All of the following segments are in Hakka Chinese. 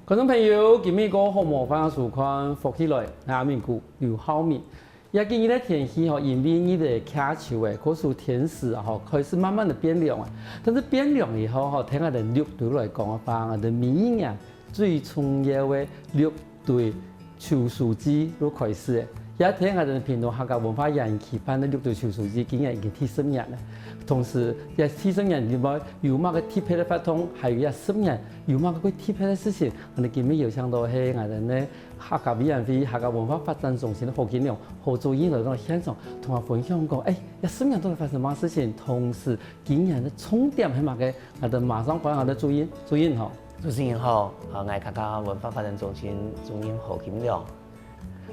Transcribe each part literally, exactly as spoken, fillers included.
觀眾朋友，今晡日个好無歡迎收看《福氣來》，𠊎阿明牯劉浩明。這幾日个天氣吼，因為日仔徛秋仔，故所天時啊吼，開始慢慢仔變涼啊。但是變涼以後吼，對𠊎兜六堆來講个話，𠊎兜每一年最重要个六堆秋收季就開始了。也對𠊎兜屏東客家文化園區辦个六堆秋收季，今年已經第十年了。同時，這第十年裡背有麼个特別个活動，還有這十年有麼个特別个事情，𠊎兜今晡日邀請到係𠊎兜个 客家委員會、客家文化發展中心个何金良何主任來到現場，同𠊎分享講，欸，這十年到底發生麼个事情，同時今年个重點係麼个？𠊎兜馬上歡迎𠊎兜主任，主任好。主持人好，啊，𠊎客家文化發展中心主任何金良。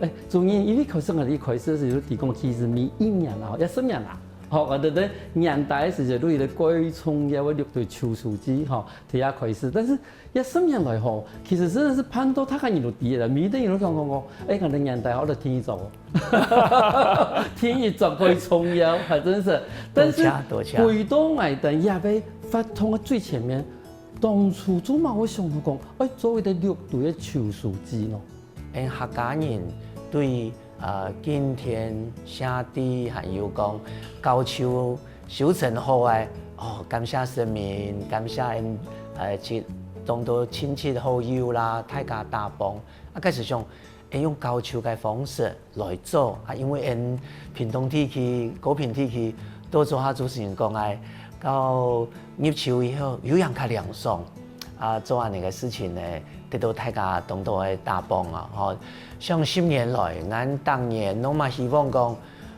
欸，主任，因為開始𠊎兜一開始个時節就提講，其實每一年啊，這十年啊，吼，𠊎兜个年底个時節就有一個蓋重要个六堆秋收季，吼，對這開始，但是 這十年來吼，其實真的是辦到大家人都知了，每一個人都講講講，欸，𠊎兜年底好了第一桌哦，第一桌蓋重要，還真是。但是多謝，多謝。回到𠊎兜這个活動个最前面，當初做麼个會想到講，欸，做一個六堆个秋收季呢？ 𠊎客家人對，呃，敬天謝地，還有講交秋收成好欸，哦，感謝神明，感謝𠊎，呃，其，當多親戚好友啦，大家打幫。啊，開始想，欸，用交秋个方式來做，啊，因為𠊎屏東地區、高屏地區，都做下主持人講欸，到入秋以後，有影較涼爽。 啊，做恁呢个事情呢，得到大家當多个打幫啊，吼。像十年來，𠊎逐年攏嘛希望講，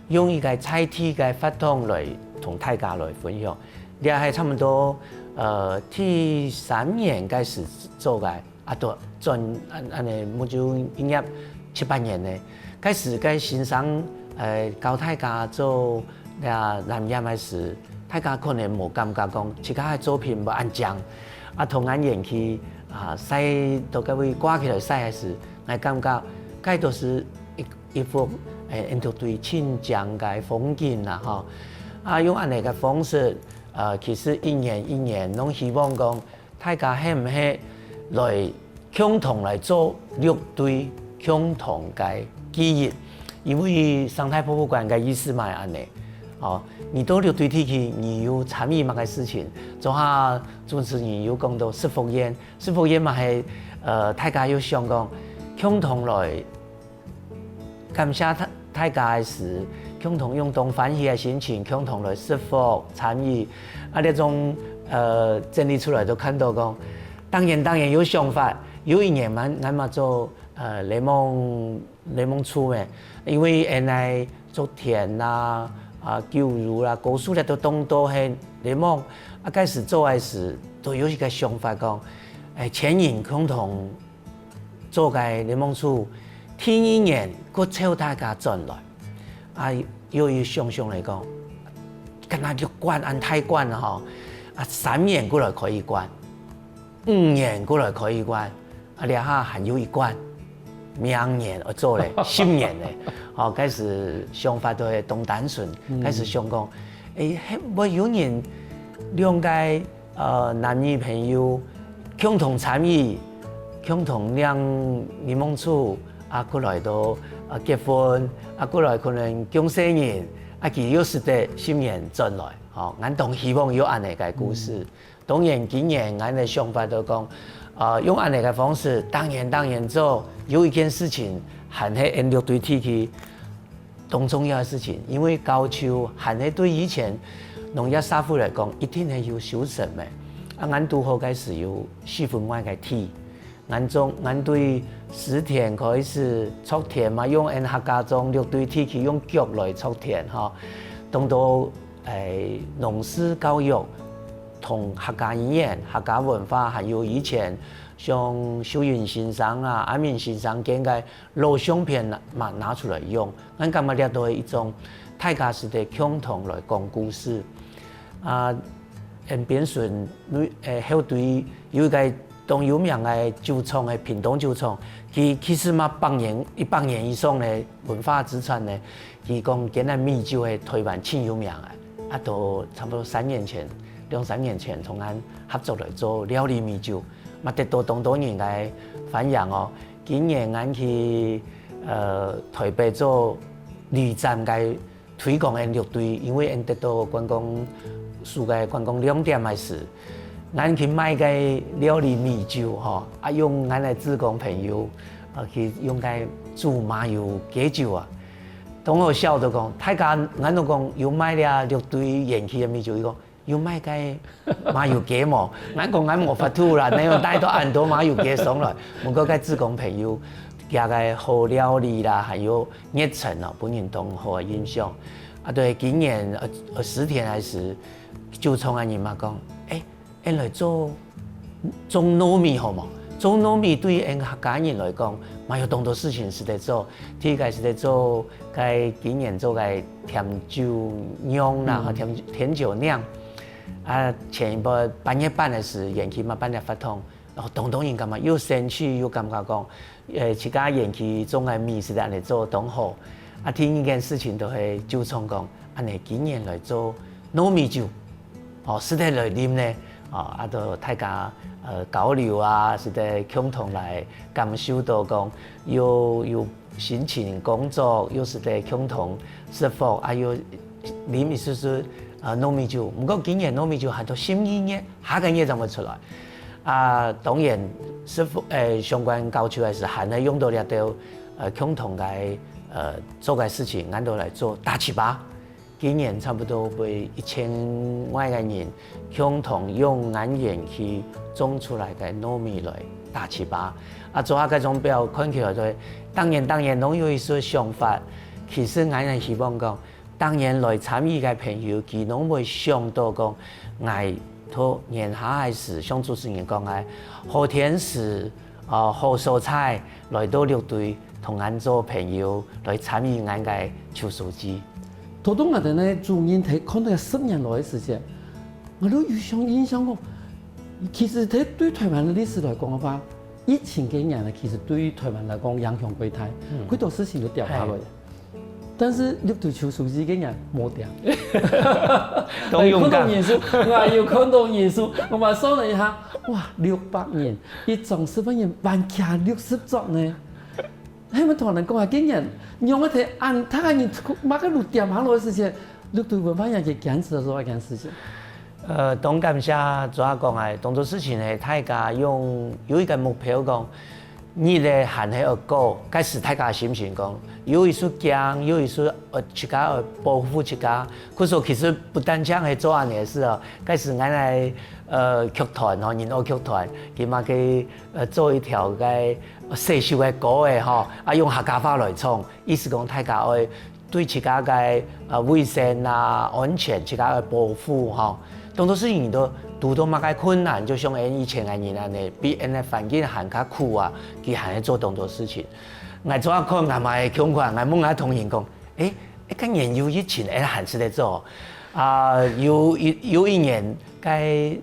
用一個在地个活動來同大家來分享。這係差不多，呃，第三年開始做个，啊，都轉，恁，恁呢，目前營業七八年呢。開始个先生，呃，教大家做 這藍染个時，大家可能無感覺講自家个作品無恁靚，啊，同𠊎園區，啊，曬到該位掛起來曬个時，𠊎感覺該都係一，一幅，欸，𠊎兜對盡靚个風景啦，吼。啊，用恁呢个方式，呃，其實一年一年，攏希望講 大家係毋係來共同來做六堆共同个記憶？因為生態博物館个意思嘛係恁呢。哦，你到六堆地區，你有參與麼个事情？昨下主持人有講到食福宴，食福宴嘛係，呃，大家有想講，共同來 感謝大，大家个時，共同用當歡喜个心情，共同來食福、參與。啊，這種，呃，整理出來都看到講，當然，當然有想法。有一年嘛，𠊎嘛做，呃，檸檬，檸檬樹咩，因為原來竹田啦、啊，九如啦、高樹咧都當多係檸檬。啊，開始做个時，都有一個想法講，欸，全人共同 做个檸檬樹，第二年，過招大家轉來。啊，又，又想想來講，敢若六館恁大館吼，啊，三年過來開一館，五年過來開一館，啊，這下還有一館，明年愛做咧，十年咧。吼，開始想法都係當單純，嗯。開始想講，欸，會，會有人兩個 呃，男女朋友共同參與，共同領檸檬樹，啊，過來到，啊，結婚，啊，過來可能降細人，啊，佢又使得十年轉來，吼，𠊎當希望有恁呢个故事。嗯。當然，今年𠊎个想法就講，呃，用恁呢个方式，當然，當然做，有一件事情，還係𠊎六堆地區 當重要个事情，因為交秋還係對以前農業社會來講，一定係有收成个。啊，𠊎堵好該時有四分外个地，𠊎種，𠊎對蒔田開始，作田嘛，用𠊎客家庄六堆地區用腳來作田吼，當多，欸，農事教育，同客家語言、客家文化，還有以前像秀雲先生啊、阿明先生建个 老相片拿，嘛拿出來用。𠊎感覺這都係一種大家使得共同來講故事。啊，𠊎邊脣，呃，後堆有一個當有名个酒廠，係屏東酒廠，佢其實嘛百年，一百年以上个文化資產呢，佢講佢个米酒係台灣盡有名个，啊，都差不多三年前，兩三年前同𠊎合作來做料理米酒。嘛得到當多人个歡迎哦。今年𠊎去呃台北做旅展个推廣𠊎綠隊，因為𠊎得到觀光署个觀光亮點个時，𠊎去賣个料理米酒吼，啊用𠊎个志工朋友，呃去用个煮麻油雞酒啊。當好笑就講，大家𠊎就講有賣這綠隊園區个米酒，佢講有賣个麻油雞無？𠊎講𠊎無法度啦，你又帶到恁多麻油雞上來。毋過該志工朋友，佢个好料理啦，還有熱忱哦，分人當好个印象。啊對，今年呃呃十天个時，酒廠个人嘛講，誒， 𠊎來做種糯米好無？種糯米對𠊎客家人來講，嘛有當多事情使得做。第一個使得做該今年做个甜酒釀啦，甜甜酒釀。啊，前一擺八月半个時，園區嘛辦了活動，然後當多人感覺又生趣又感覺講，呃，自家園區種个米使得恁樣做當好。啊，第二件事情就係酒廠講，恁樣今年來做糯米酒。 哦，使得來啉呢，哦，啊，就大家呃交流啊，使得共同來感受到講，又有心情工作，又使得共同食福，啊，又啉一息息呃糯米酒。毋過今年糯米酒還到十二月，下個月正會出來。啊，當然食福呃相關交流个時，還係用到這兜呃共同个呃做个事情，𠊎兜來做打粢粑。 今年差不多會一千外个人共同用𠊎園區種出來个糯米來打粢粑。啊，做下該種表看起來就，當然當然攏有一些想法。其實𠊎係希望講，當然來參與个朋友，佢攏會想到講，𠊎到年下个時，像主持人講个，好天時， 呃，好所在，來到綠隊同𠊎做朋友，來參與𠊎个手續祭。頭拄𠊎兜呢主任在看到十年來个時節，𠊎都有想印象講，其實在對臺灣个歷史來講个話，疫情該年呢，其實對於臺灣來講影響較大，嗯。幾多事情都掉下來。係。 但是綠隊手續祭个人無忝。當勇敢。哎，看到人數，𠊎有看到人數，𠊎嘛算了一下，哇，六百人，一張十萬元，還加六十桌呢。係毋係同人講啊，今年，仰會忒恁大个人，麼个路點下來个時節，綠隊文化營去堅持做一件事情。 呃，當感謝主席講个，當多事情係大家用有一個目標講，日仔還係愛過，該時大家心情講，有一息驚，有一息呃自家愛保護自家。故所其實不單淨係做恁樣个事哦，該時𠊎个呃劇團吼，仁愛劇團，佢嘛去呃做一條个洗手个歌仔吼，啊用客家話來唱，意思講大家愛 對自家个呃衛生啊、安全，自家个保護吼。當多事情都堵到麼个困難，就像𠊎以前个人恁樣，比𠊎个環境還較苦啊，佢還係做當多事情。𠊎做下看，𠊎嘛係共款，𠊎問𠊎同仁講，誒，誒，該年有疫情，誒，還係在做啊？有一有一年，該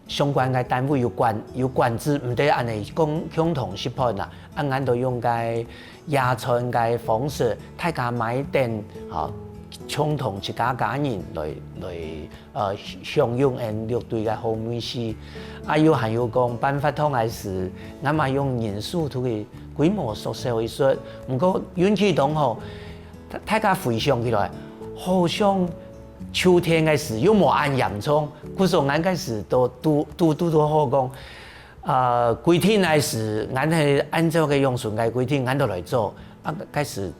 相關个單位有管有管制，毋得恁樣共共同食飯啊。啊，𠊎兜用个野餐个方式，大家買等，吼，共同一家家人來來呃享用𠊎綠隊个好味緒。啊，又還有講辦活動个時，𠊎嘛用人手出去規模縮小一息。毋過運氣當好，大大家回想起來，好像 秋天个時又無恁嚴重，故所𠊎个時都都都都都好講，呃，規定个時，𠊎係按照个用順个規定，𠊎都來做。啊，該時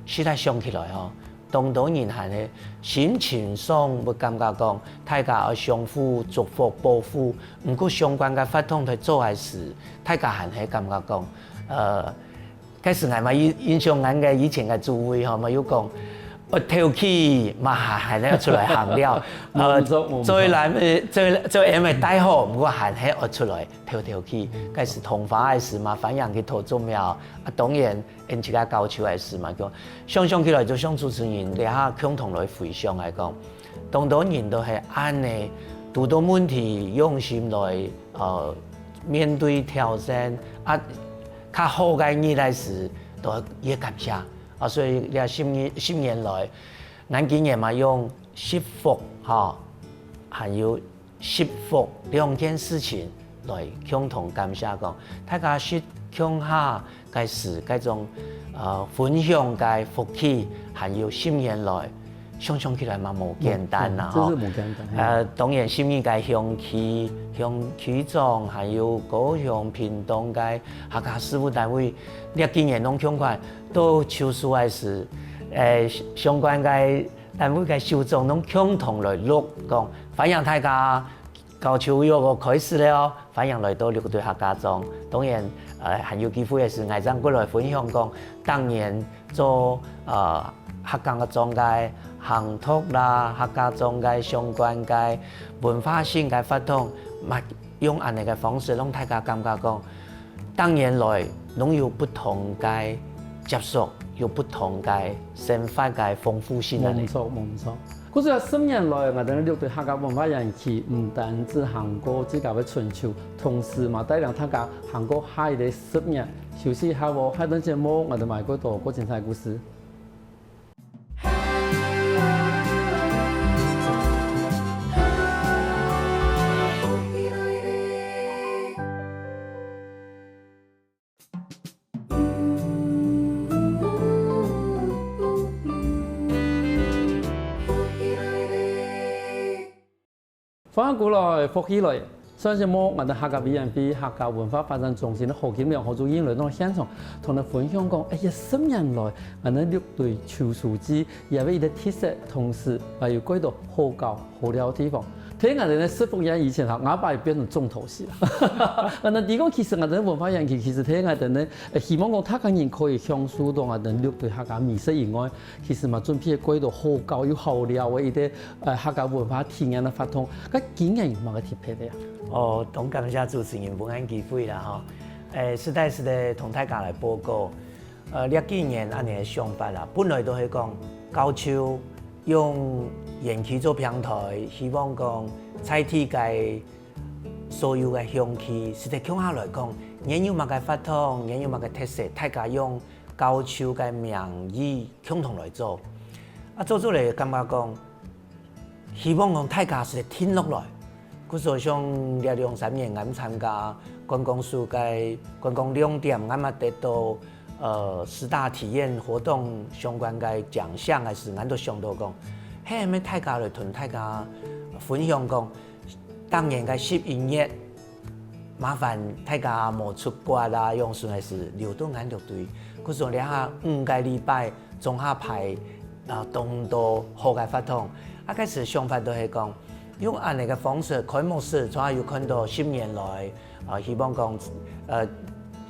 現在想起來吼，當多人還係心情上會感覺講，大家愛相互祝福保護，毋過相關个活動在做个時，大家還係感覺講，呃， 該時𠊎嘛印印象𠊎个以前个主委吼，嘛有講，愛敨氣嘛還還愛出來行了，呃，無錯，無錯。雖然呃雖雖然愛戴好，毋過還係愛出來敨敨氣。該時桐花个時嘛，歡迎去桃竹苗，啊，當然𠊎自家搞笑个時嘛，講想想起來就像主持人這下共同來回想來講，當多人都係恁樣，堵到問題用心來 呃，面對挑戰啊，較好个日仔時，都越感謝啊。所以這十年十年來，𠊎今年嘛用惜福吼，還有惜福兩件事情，來共同感謝講，大家食共下个時，該種呃分享个福氣，還有十年來，想像起來嘛無簡單啦吼。真係無簡單。呃，當然，十年个鄉區、鄉區長，還有高雄、屏東个客家事務單位，這幾年攏共款，到秋收个時，誒，相關个單位个首長攏共同來錄講，歡迎大家。 高秋又開始了，歡迎來到六堆客家庄。當然，呃，還有機會个時，𠊎正過來分享講，當年做呃客家庄个行讀啦，客家庄个相關个文化性个活動，嘛用恁樣个方式，讓大家感覺講，當年來攏有不同个接觸，有不同个生活个豐富性啊。無錯，無錯。 故所十年來，𠊎兜六堆客家文化園區毋單止行過自家个春秋，同時嘛帶領大家行過下一个十年。休息一下哦，下段節目𠊎兜還過多過精彩故事。 歡迎過來，福氣來！上節目𠊎兜客家委員會客家文化發展中心个何金良何主任來到現場，同𠊎兜分享講，哎呀，十年來，𠊎兜六堆秋收祭，也有一個特色，同時還有幾多好搞好尞个地方。 聽𠊎兜呢，食福園以前哈，𠊎爸也變成重頭戲了。那你講，其實𠊎兜文化園區，其實聽𠊎兜呢，呃，希望講大家人可以享受到𠊎兜六堆客家美食以外，其實嘛準備幾多好搞又好尞个一個，呃，客家文化體驗个活動。該今年有麼个特別个啊？哦，當感謝主持人分𠊎機會啦吼。誒，實在實在同大家來報告， 呃，這幾年恁樣个想法啦，本來都係講，高秋用園區做平台，希望講在地个所有个鄉親，實在共下來講，你有麼个活動，你有麼个特色，大家用高秋个名義共同來做。啊，做出來感覺講， 希望講大家係定落來。故所像這兩三年，𠊎參加觀光署个觀光亮點，𠊎嘛得到呃十大體驗活動相關个獎項个時，𠊎都想到講，係毋係大家來同大家分享講，當年个十一月， 麻煩大家無出國啊，用順个時留到𠊎六堆。故所這下五個禮拜總下排啊，當多好个活動。啊，該時想法都係講，用恁樣个方式，開幕式，總下有看到十年來，啊，希望講，呃，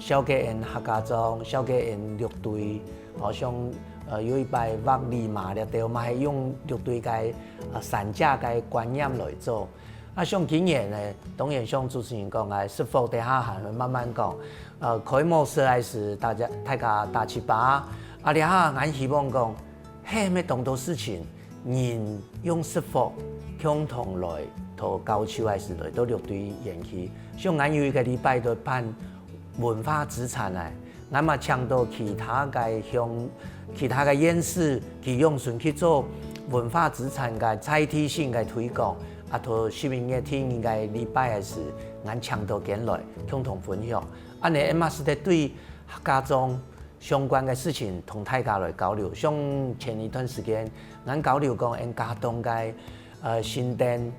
紹介𠊎客家庄，紹介𠊎六堆，好像呃有一擺畫禮嘛，這兜嘛係用六堆个呃三甲个觀念來做。 啊，像今年呢，當然像主持人講个，食福等下還會慢慢講。呃，開幕式个時，大家大家打七八，啊，這下𠊎希望講，係毋係當多事情，人用食福共同來到高秋个時來到六堆園區，像𠊎有一個禮拜都辦文化資產个， 𠊎嘛請到其他个鄉、其他个縣市，佢用心去做文化資產个在地性个推廣，啊，到十一月天个禮拜个時，𠊎請到佢來共同分享。恁樣，𠊎嘛使得對客家庄相關个事情同大家來交流。像前一段時間，𠊎交流講，𠊎家當个 呃，新店，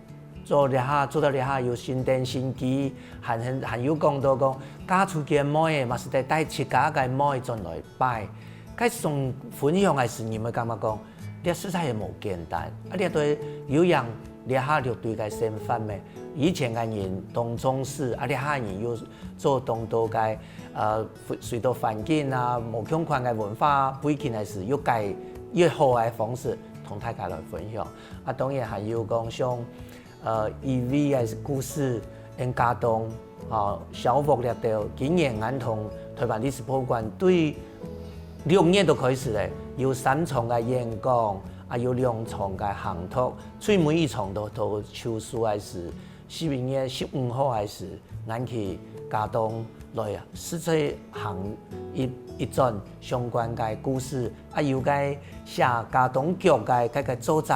做這下，做到這下有新店新居，還很還有講到講，嫁出去个妹仔，嘛使得帶自家个妹轉來拜。該種分享个時，人會感覺講，這實在係無簡單。啊，這對有影這下六堆个生活咩？以前个人當重視，啊，這下人又做當多个，呃，隨到環境啊，無共款个文化背景个時，又改越好个方式同大家來分享。 啊，當然還有講像，呃，E V个故事，𠊎家當，吼，小屋這兜，今年𠊎同台灣歷史博物館對六月都開始咧，有三場个演講，啊，有兩場个行讀，最尾一場都到秋收个時，十一月十五號个時，𠊎去家當來啊，實際行一一轉相關个故事， 啊，有个寫家當劇个該个作者，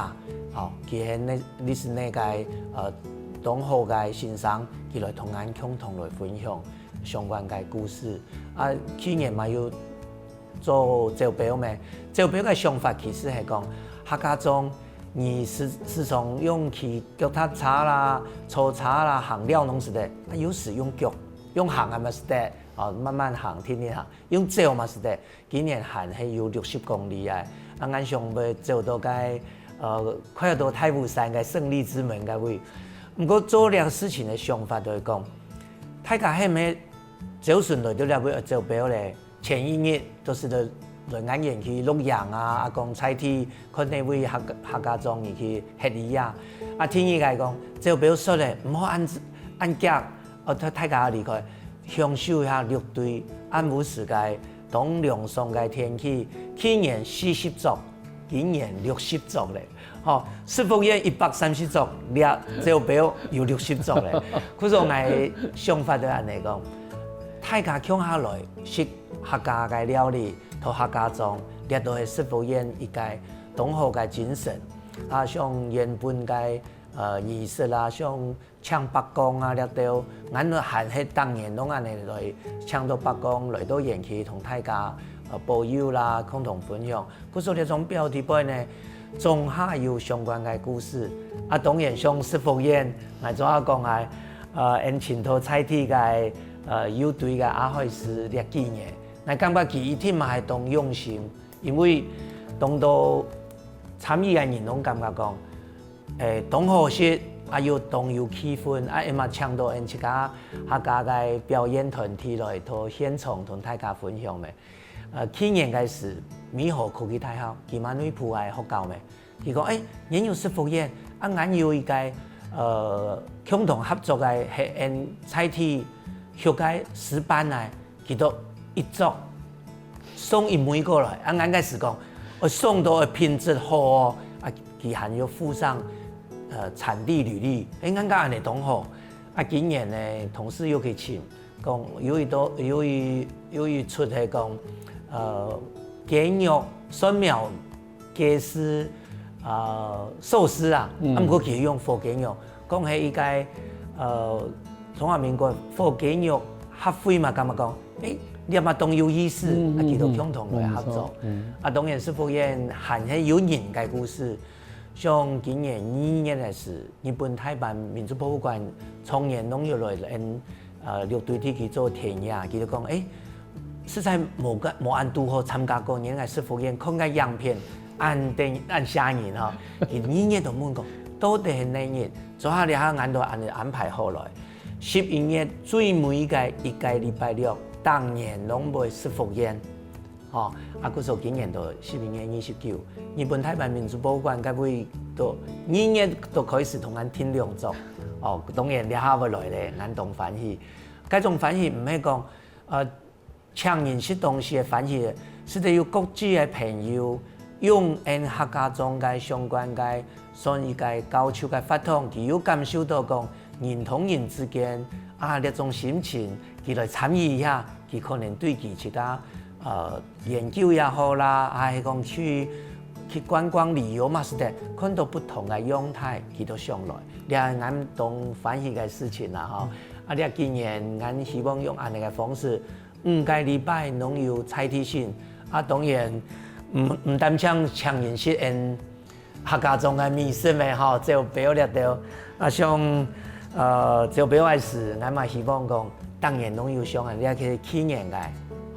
吼，佢係歷史內个呃當好个先生，佢來同𠊎共同來分享相關个故事。啊，去年嘛有做走標咩？走標个想法其實係講，客家庄你時時常用騎腳踏車啦、坐車啦、行了攏使得，啊，有時用腳，用行啊嘛使得，啊，慢慢行、定定行，用走嘛使得。今年還係有六十公里啊，啊，𠊎想欲走到該，呃，快要到大武山个勝利之門該位。毋過做這个事情个想法就係講，大家係毋係朝晨來到這位走標咧？前一日都係來來恁遠去錄影啊，啊，講在地看哪位客客家庄，你去歇一夜。啊，第二个講，走標煞咧，毋好恁恁遽，哦，大大家離開，享受一下六堆暗烏時个當涼爽个天氣。去年四十座，今年六十座咧。吼，十福園一百三十座，這走標有六十座咧。故所𠊎想法就恁呢講，大家共下來食客家个料理，到客家庄，這都係十福園一个當好个精神。啊，像原本个，呃，儀式啦，像請伯公啊，這兜，𠊎還係逐年攏恁呢來請到伯公，來到園區同大家，呃，保佑啦，共同分享。故所這種表弟妹呢，總下有相關个故事。啊，當然像十福園，𠊎昨下講啊，呃，𠊎請到在地个，呃，有堆个阿海師這幾年，𠊎感覺佢一定嘛係當用心，因為當多參與个人攏感覺講，誒，當好食，啊又當有氣氛，啊，也嘛請到𠊎自家客家个表演團體來到現場同大家分享咩。呃，去年个時，美好科技大學，佢嘛內部个學校咩，佢講，誒，恁有十福園，啊，恁有一个，呃，共同合作个係𠊎在地學个師範啊，佢都一桌送一妹過來，啊，𠊎个時講，哦，送到个品質好哦，啊，佢還有附上，呃，產地履歷，誒，𠊎个恁呢當好，啊，今年呢，同事又去請，講有一道有一有一出係講，呃，雞肉蒜苗雞絲，呃，壽司啊，嗯。啊，毋過佢用火雞肉，講係一个，呃，中華民國火雞肉協會嘛，感覺講，誒，這嘛當有意思，嗯，啊，佢都共同來合作。嗯，嗯，嗯。啊，當然十福園還係有人个故事，像今年二月个時，日本大阪民族博物館常年攏有來，嗯，呃，六堆地區做田野，佢就講，誒，實在無个無恁堵好參加過，原來十福園看个影片，恁得恁嚇人吼。佢二月就問講，到底係哪日？昨下這下𠊎都恁呢安排好來，十一月最尾个一个禮拜六，當然攏會十福園。 吼，啊，故所今年到十一月二十九，日本大阪民族博物館該位到二月就開始同𠊎訂兩桌，哦，當然這下會來咧，𠊎當歡喜。該種歡喜毋係講，呃，請人食東西个歡喜，係得有國際个朋友，用𠊎客家庄个相關个，算一个交流个活動，佢有感受到講，人同人之間，啊，這種心情，佢來參與一下，佢可能對佢自家 呃，研究也好啦，還係講去去觀光旅遊嘛，係得看到不同个樣態，佢都想來，這係𠊎當歡喜个事情啦吼。啊，這今年𠊎希望用恁呢个方式，五个禮拜攏有在地性。啊，當然，毋毋單淨請人食，𠊎 客家庄个美食咩吼，走標這兜。啊，像，呃，走標个時，𠊎嘛希望講，當然攏有像恁樣个去年个，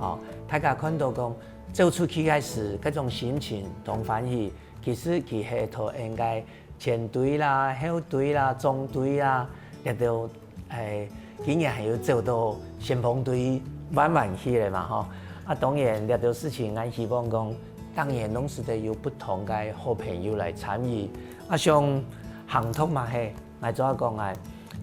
吼，大家看到講，走出去个時，該種心情當歡喜，其實佢係同𠊎个前隊啦、後隊啦、中隊啦，這兜 誒，今年還有走到先鋒隊玩玩去咧嘛吼。啊，當然，這兜事情，𠊎希望講，當然攏使得有不同个好朋友來參與。啊，像行讀嘛係，𠊎昨下講啊，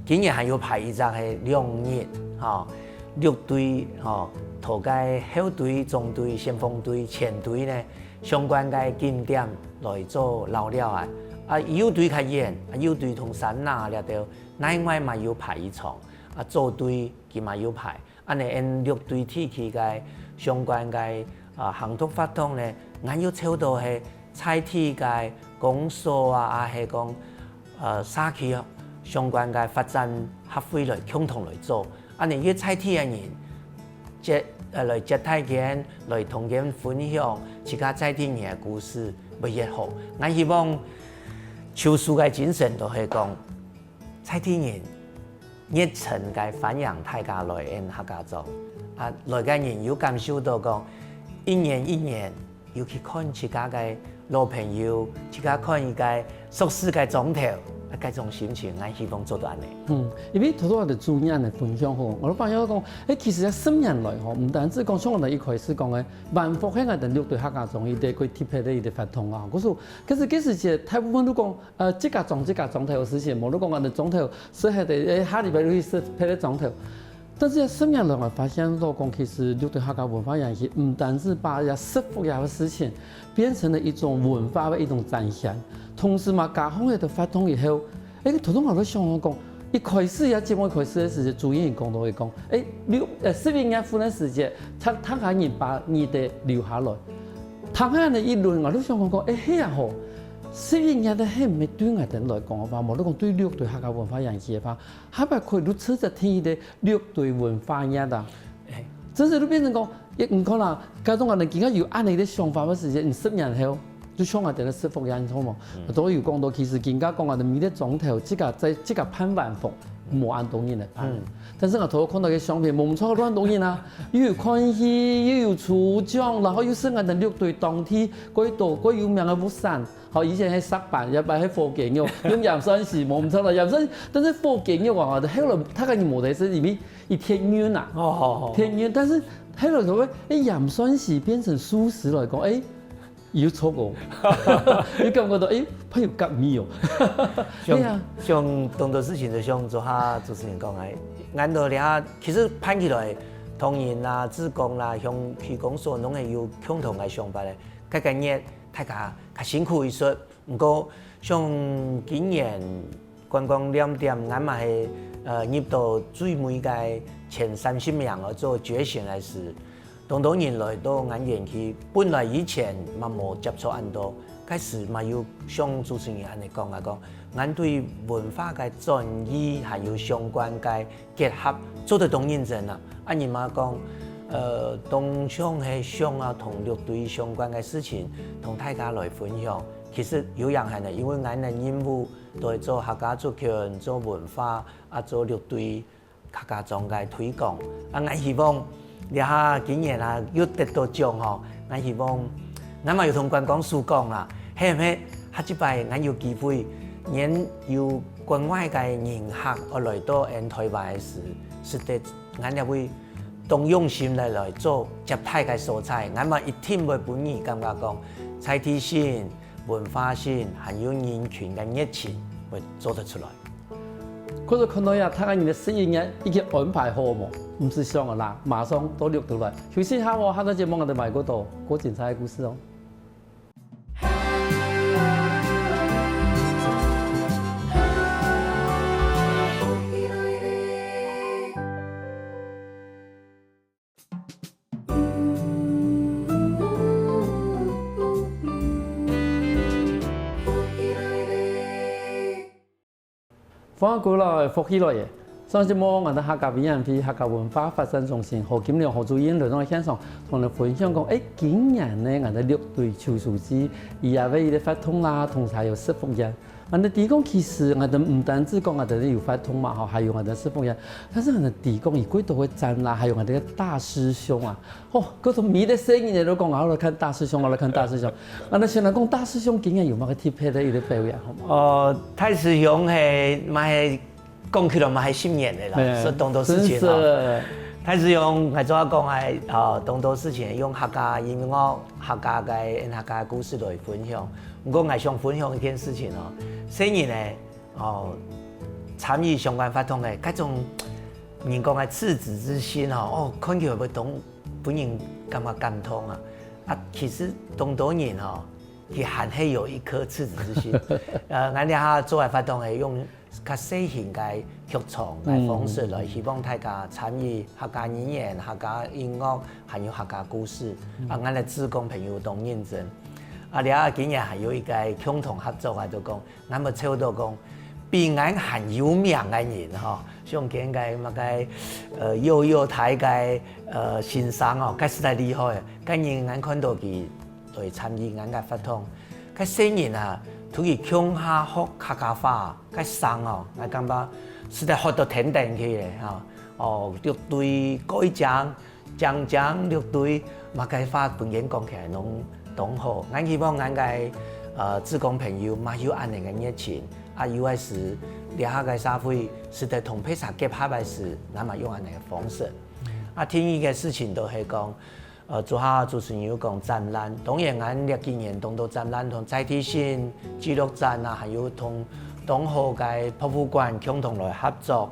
今年還有排一隻係兩日吼，六隊吼，頭个後隊、中隊、先鋒隊、前隊呢，相關个景點來做尞了啊。啊，有隊較遠，啊，有隊同山林這兜 另外嘛有排一場，啊，左隊佢嘛有排，恁呢𠊎六堆地區个相關个，啊，行讀活動呢，𠊎又抽到係在地个公所啊，啊係講，呃，社區啊，相關个發展協會來共同來做，恁樣佢在地个人接呃來接待佢，來同佢分享自家在地人个故事，會越好。𠊎希望秋樹个精神就係講，在地人熱情个歡迎大家來𫣆客家庄，啊來个人有感受到講，一年一年 又去看自家个老朋友，自家看一个熟事个庄頭，啊，該種心情，𠊎希望做到恁樣。嗯，因為頭頭𠊎兜主任个分享吼，𠊎都發現講，誒，其實這十年來吼，毋單止講像𠊎兜一開始講个，萬福係𠊎兜六堆客家庄一個最特別个一個活動啊。故所，其實該時節大部分都講，呃，自家庄自家庄頭个事情，無都講𠊎兜庄頭，所以還得，誒，下禮拜就去食別个庄頭。 但是這十年來，𠊎發現到講，其實六堆客家文化園區毋單止把這食福這個事情變成了一種文化个一種展現，同時嘛，加上這個活動以後，誒，頭頭𠊎都想講，一開始這節目一開始个時節，主持人講到會講，誒，六，呃，十一月份个時節，大，大家人把你兜留下來。聽下呢一輪，𠊎都想講講，誒，係啊吼，十一月个係毋係對𠊎兜來講个話，無論講對六堆客家文化園區个話， 下擺可以就直接定一個六堆文化月啊。誒，真係就變成講，也毋可能，假如講𠊎兜今下有恁樣个想法个時節，你十年後，就像𠊎兜个食福一樣，好無？嗯。都有講到，其實今下講𠊎兜每個庄頭，自家在，自家辦萬福，無恁多人來辦。嗯。但是𠊎頭看到个相片，無錯，恁多人啊，又有看戲，又有抽獎，然後又係𠊎兜六堆當地，過多，過有名个物產。 好，以前係石斑，這擺係火雞肉，用鹽蒜絲，無毋著啦，鹽蒜絲，但是火雞肉啊，後來大家人無得食，因為佢忒韌啊，哦，好，好。忒韌，但是後來就會，誒，鹽蒜絲變成素食來講，誒，有著哦，有感覺到，誒，還有合味哦。像，對啊。像當多事情就像昨下主持人講个，恁多了，其實辦起來，同仁啦、志工啦、鄉區公所，攏係有共同个想法个，該个月 大家較辛苦一息。毋過，像今年觀光亮點，𠊎嘛係，呃，入到最尾个前三十名來做決選个時，當多人來到𠊎園區，本來以前嘛無接觸恁多，該時嘛有像主持人恁樣講啊，講，𠊎對文化个轉移還有相關个 結合做得當認真啊。啊，人嘛講，呃，當想係想啊，同六堆相關个事情，同大家來分享。其實有影響个，因為𠊎个任務都係做客家族群、做文化啊、做六堆客家庄个推廣。啊，𠊎希望這下今年啊，又得到獎吼，𠊎希望𠊎嘛有同觀光處講啦，係毋係下一擺𠊎有機會，𠊎有國外个人客愛來到𠊎台灣个時， 使得𠊎也會當用心來，來做接待个所在，𠊎嘛一定會分你感覺講，在地性、文化性，還有人群个熱情會做得出來。可是看到呀，大家人个十一月已經安排好無？毋使想了啦，馬上到六堆來。休息一下哦，下個節目𠊎兜還過多過精彩个故事哦。 歡迎歸來，福氣來了！上節目，𠊎兜客家委員會客家文化發展中心何金良何主任來到現場，同𠊎兜分享講，誒，今年呢，𠊎兜六堆秋收祭，佢也會有一個活動啦，同時還有食福宴。𠊎兜知講，其實𠊎兜毋單止講𠊎兜有活動嘛，吼，還有𠊎兜食福宴，但是𠊎兜知講，佢過多个展覽，還有𠊎兜个大師兄啊， 哦，各種迷得生意的都講，啊，我來看大師兄，我來看大師兄。啊，那先來講大師兄今年有麼个特別的一個表演，好嗎？哦，大師兄係，嘛係講起來嘛係十年的啦，哎，所以當多事情哦。真是。大師兄，𠊎做下講个，哦，當多事情用客家音樂、客家个、客家故事來分享。毋過，𠊎想分享一件事情哦，細人呢， 哦，參與相關活動个，該種人講个赤子之心吼，哦，看起來會當分人感覺感動啊。啊，其實當多人吼，佢還係有一顆赤子之心。呃，𠊎這下做个活動係用較細型个劇場个方式來，嗯。希望大家參與客家語言、客家音樂，還有客家故事。嗯。啊，𠊎个志工朋友當認真。啊，這下今年還有一個共同合作啊，就講 𠊎乜想到講，比𠊎還有名个人吼，像該个麼个，呃，幼幼台个，呃，先生哦，該實在厲害。該日𠊎看到佢來參與𠊎个活動，該細人啊，同佢共下學客家話，該聲哦，𠊎感覺實在學到天頂去咧吼。哦，六堆改正 講講六堆，麼个話本人講起來攏當好。𠊎希望𠊎个，呃，志工朋友嘛有恁樣个熱情，啊，有个時，這下个社會，實在同別儕結合个時，𠊎嘛用恁樣个方式。啊，第二个事情就係講，呃，昨下主持人有講展覽，當然𠊎這幾年當多展覽同在地性紀錄展啊，還有同當好个博物館共同來合作。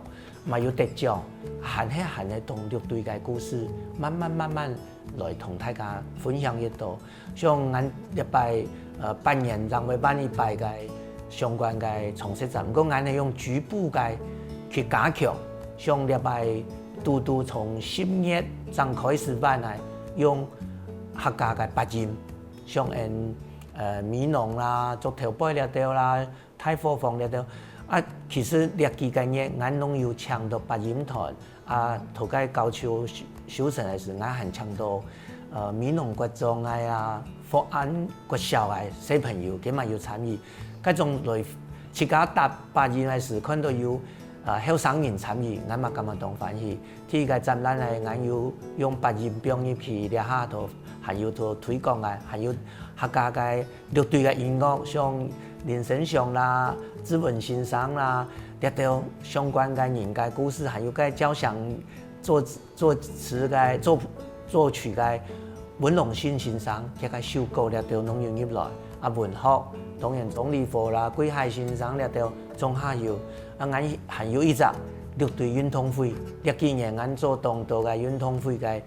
嘛有得獎，還係還係同六堆个故事，慢慢慢慢來同大家分享越多。像𠊎這擺，呃，半年正會辦一擺个相關个常設展，毋過𠊎係用局部个去加強，像這擺拄拄從十月正開始辦个，用客家个八音，像𠊎，呃，美濃啦、竹頭背這兜啦、 大伙房這兜。啊，其實這幾個月，𠊎攏有請到八音團，啊，頭个高秋修，修成个時，𠊎還請到，呃，美濃國中个啊，福安國小个小朋友，佢嘛有參與。該種來自家搭八音个時，看到有，呃，後生人參與，𠊎嘛感覺當歡喜。第一個展覽呢，𠊎有用八音放入去，這下頭還有做推廣个，還有客家个 六堆个音樂，像林生祥啦、志文先生啦，這兜相關个人个故事，還有个交響作作詞个作作曲个文龍信先生，佢个首歌這兜攏有入來。啊，文學，當然鍾理和啦、桂海先生這兜總下有。啊，𠊎還有一隻六堆運動會，這幾年𠊎做當多个運動會个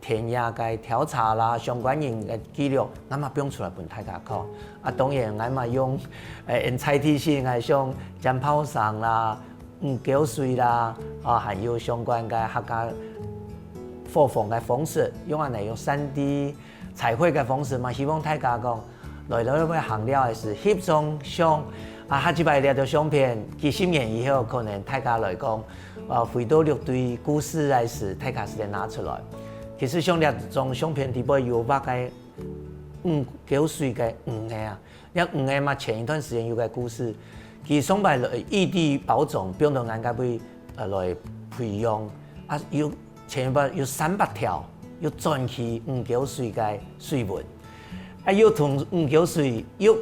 田野个調查啦，相關人个記錄，𠊎嘛放出來分大家看。啊，當然𠊎嘛用，呃，在地性个像尖炮聲啦、五溝水啦，啊，還有相關个客家伙房个方式，用恁樣用三D彩繪个方式嘛，希望大家講 來來回行了个時，翕張相，啊，下一擺這條相片，幾十年以後，可能大家來講，啊，回到六堆故事个時，大家就會拿出來。其實像這張相片底背有畫个五溝水个魚仔啊，這魚仔嘛，前一段時間有个故事，佢上擺來異地保種，放到𠊎這位，呃，來培養，啊，有 前一擺有三百條，又轉去五溝水个水文，啊，又同五溝水又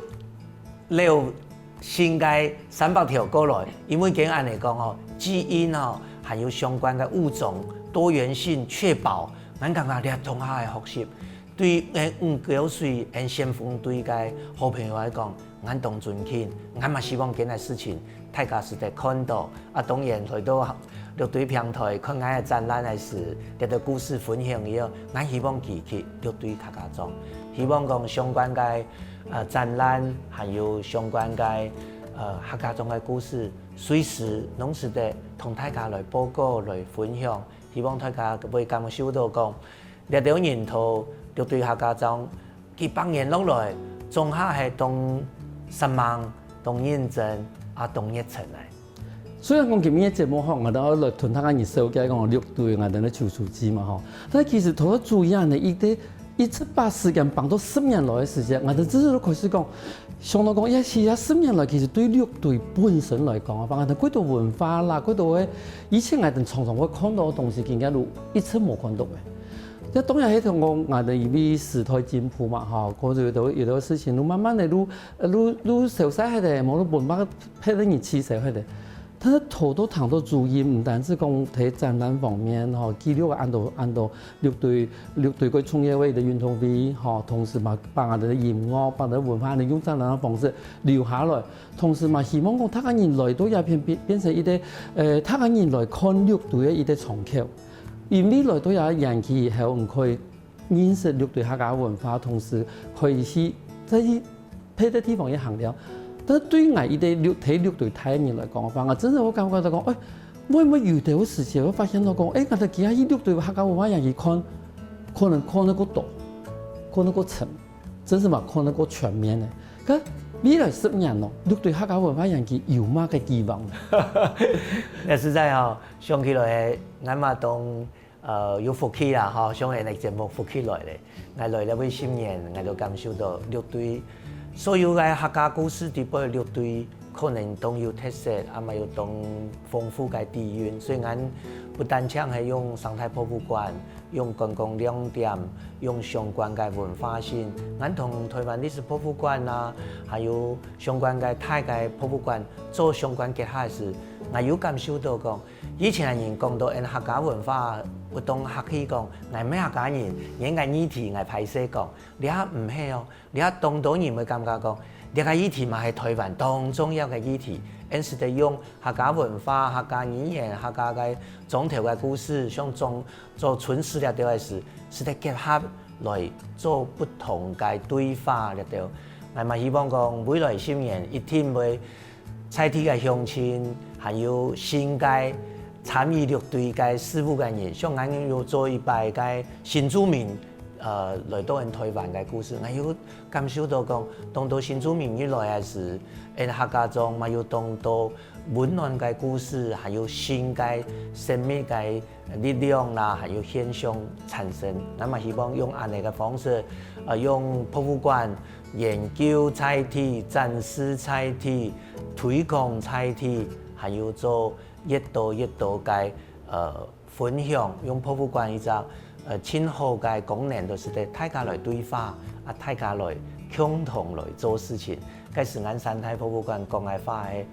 流行个三百條過來，因為佢恁樣講吼，基因吼，還有相關个物種多元性確保，𠊎感覺這當好个學習，對𠊎五溝水𠊎先鋒隊个好朋友來講， 𠊎當尊敬，𠊎嘛希望這件事情大家實在看到。啊，當然來到六堆平台看𠊎个展覽个時，這个故事分享以後，𠊎希望佢去六堆客家庄，希望講相關个，呃，展覽，還有相關个，呃，客家庄个故事，隨時攏使得同大家來報告、來分享。希望大家會感受到講， 這兜人到六堆客家庄，幾百年落來，總下係當煞猛、當認真，啊，當熱忱个。雖然講今日个節目吼，𠊎兜來同大家人紹介講六堆𠊎兜个舊書記嘛吼，但其實頭先主要呢，佢个一七八事件放到十年來个時間，𠊎兜真正都開始講， 想到講，也係啊，十年來，其實對六堆本身來講啊，反正幾多文化啦，幾多个以前𠊎兜常常會看到个東西，今日都一直無看到个。這當然係同講𠊎兜因為時代進步嘛，吼，過去有兜有兜事情，都慢慢个都都都消失忒个，無論文化別个人取消忒个。但係頭都談到主因，毋單止講在展覽方面，吼，記錄个恁多恁多 六堆六堆个創業會个運動會，吼，同時嘛，把𠊎兜个音樂、把𠊎兜个文化呢，用這樣个方式留下來。同時嘛，希望講大家人來到這片變變成一個，呃，大家人來看六堆个一個窗口。因為來到這園區以後，你可以認識六堆客家文化，同時可以去再去別个地方去行了。但係對𠊎一個六在六堆大个人來講个話，𠊎真正會感覺到講，哎，會毋會有兜時節會發現到講，哎，𠊎兜今日去六堆客家文化園去看，可能看得過多，看得過深，真係嘛看得過全面个。該未來十年哦，六堆客家文化園區有麼个期望？也實在吼，想起來，𠊎嘛當呃有福氣啦吼，像恁樣節目福氣來咧。𠊎來了會十年，𠊎都感受到六堆所有个客家故事底背，六堆可能當有特色，啊嘛有當豐富个底蘊。所以𠊎不單淨係用生態博物館，用觀光亮點，用相關个文化性，𠊎同台灣歷史博物館啊，還有相關个大个博物館做相關結合个時，𠊎有感受到講，以前个人講到𠊎客家文化，會當客氣講，𠊎毋係客家人，𠊎个議題𠊎歹勢講，這毋係哦，這當多人會感覺講，這个議題嘛係台灣當重要个議題，𠊎實在用客家文化、客家語言、客家个庄頭个故事，像莊做春事這兜个事，實在結合來做不同个對話這兜。𠊎嘛希望講，未來十年一定會在地个鄉親，還有新个參與六堆个事務个人，像𠊎有做一擺个新住民，呃，來到𠊎台灣个故事，𠊎有感受到講，當多新住民入來个時，𠊎客家庄嘛有當多溫暖个故事，還有新个生命个力量啦，還有現象產生。𠊎嘛希望用恁樣个方式，呃，用博物館研究在地、展示在地、推廣在地，還有做越多越多个呃分享，用博物館一隻呃盡好个功能，就是得大家來對話，啊大家來共同來做事情。該時𠊎生態博物館講个話係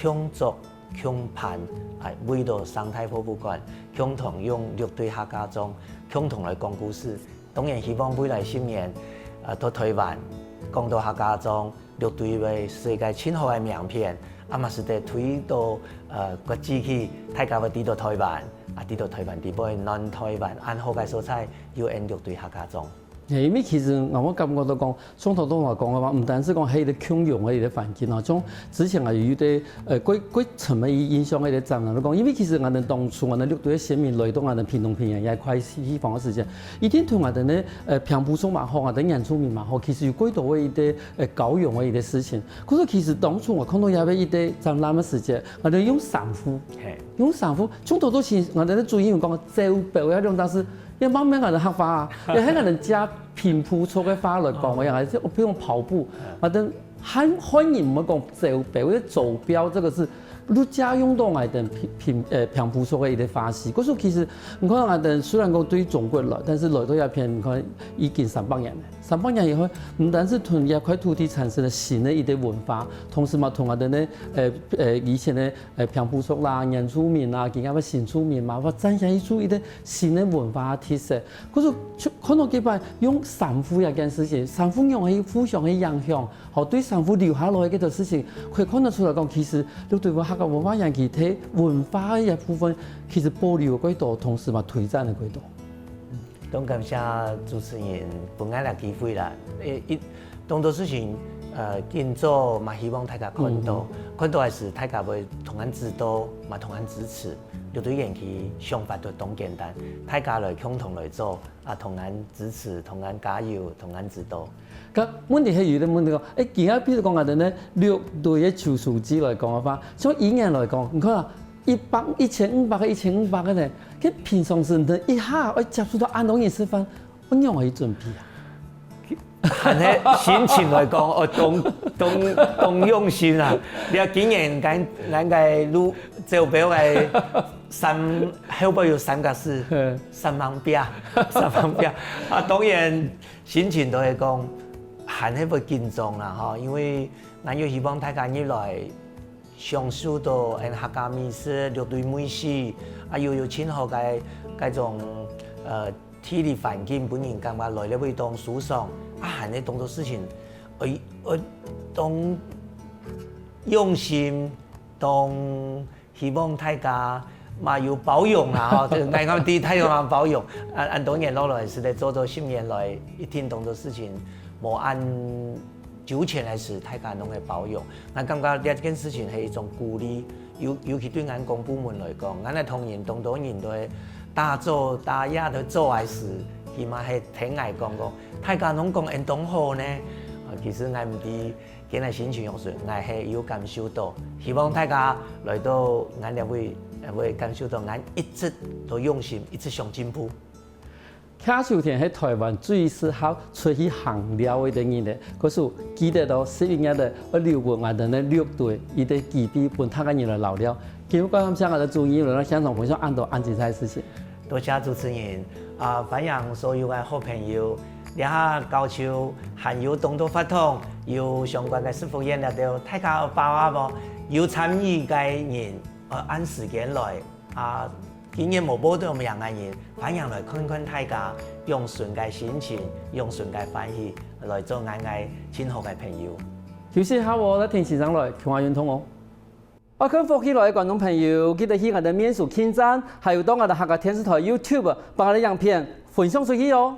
共作 共伴，啊，為著生態博物館，共同用六堆客家庄，共同來講故事。當然希望未來十年，啊，到台灣，講到客家庄，六堆會係一個盡好个名片，啊嘛使得推到，呃，國際去，大家會知道台灣，啊，知道台灣底背，南台灣恁好个所在，有𠊎六堆客家庄。 因為其實𠊎感覺到講，從頭到尾講个話，毋單淨講係一個共融个一個環境哦，像之前啊有一個呃，過過深个印象个一個展覽，講，因為其實𠊎等當初𠊎等六堆个先民來到𠊎等屏東平原這塊地方个時間，一定同𠊎等个呃平埔族嘛好，𠊎等原住民嘛好，其實有過多个一個呃交融个一個事情。可是其實當初𠊎看到這個一個展覽个時間，𠊎等用衫褲，用衫褲，從頭到尾𠊎等个主任有講个走表，這兩隻字 也慢慢个客話啊，也係𠊎等家平埔族个話來講个樣，還係比如講跑步，𠊎等漢漢人毋會講走標，因為走標這個字，就借用到𠊎等平平呃平埔族个一個話事。故所其實你看𠊎等雖然講對中國來，但是來到這片，你看已經三百年了。三百年以後，毋單淨同這塊土地產生了新个一個文化，同時嘛同𠊎等个呃呃以前个呃平埔族啦、原住民啦，今下个新住民嘛，𠊎等產生一種一個新个文化特色。 可是就看到這擺用衫褲這件事情，衫褲仰般互相个影響，吼，對衫褲留下來个事情，可以看得出來講，其實六堆客家文化園區在文化个部分，其實保留个過多，同時嘛推展个過多。當感謝主持人分𠊎這機會啦，誒，一當多事情，呃，今朝嘛希望大家看到，看到个時大家會同𠊎指導，嘛同𠊎支持。六堆園區想法都當簡單，大家來共同來做。 啊，同𠊎支持，同𠊎加油，同𠊎指導。該問題係有个問題講，誒，今下比如講𠊎等呢，六堆个舊書記來講个話，像以前來講，你看啊，一百、一千五百個、一千五百個呢，該平常時你一下愛接觸到恁多人食飯，愛仰般去準備啊？ 還係心情來講，哦，當當當用心啊！你看今年𠊎𠊎个路走標个三後背有三個字，三萬餅，三萬餅啊！當然心情都會講，還係會緊張啦吼，因為𠊎又希望大家入來享受到𠊎客家美食、六堆美食，啊又有盡好个該種呃 地理環境分人感覺來了會當舒爽，啊，還係當多事情，愛愛當用心，當希望大家嘛有包容啦吼，這個𠊎講對大家嘛包容，啊，恁多年落來，實在做做十年來，一定當多事情無恁 糾纏个時，大家攏會包容。𠊎感覺這件事情係一種鼓勵，尤尤其對𠊎公部門來講，𠊎个同仁當多人都會打早打夜都做个時，起碼係聽𠊎講講，大家攏講恁當好呢。啊，其實𠊎毋知今日心情用水，𠊎係有感受到，希望大家來到𠊎這位，會感受到𠊎一直都用心，一直想進步。邱秋田係台灣最適合出去行尞个人呢，可是記得到十一月个二六五，𠊎等呢六堆一个基地分大家人來尞尞。今日感謝𠊎个主任來到現場分享恁多恁精彩个事情。多謝主持人，啊，歡迎所有个好朋友，這下高雄還有當多活動，有相關个食福園這兜，大家有把握無？有參與个人，呃，按時間來，啊，今年無報到名个人，歡迎來看看大家用心个心情，用心个歡喜來做𠊎个盡好个朋友。休息下哦，來聽先生來，共下運動哦。愛看福氣來个觀眾朋友，記得去𠊎等面書網站，還有到𠊎等客家電視台YouTube，幫𠊎等影片分享出去哦。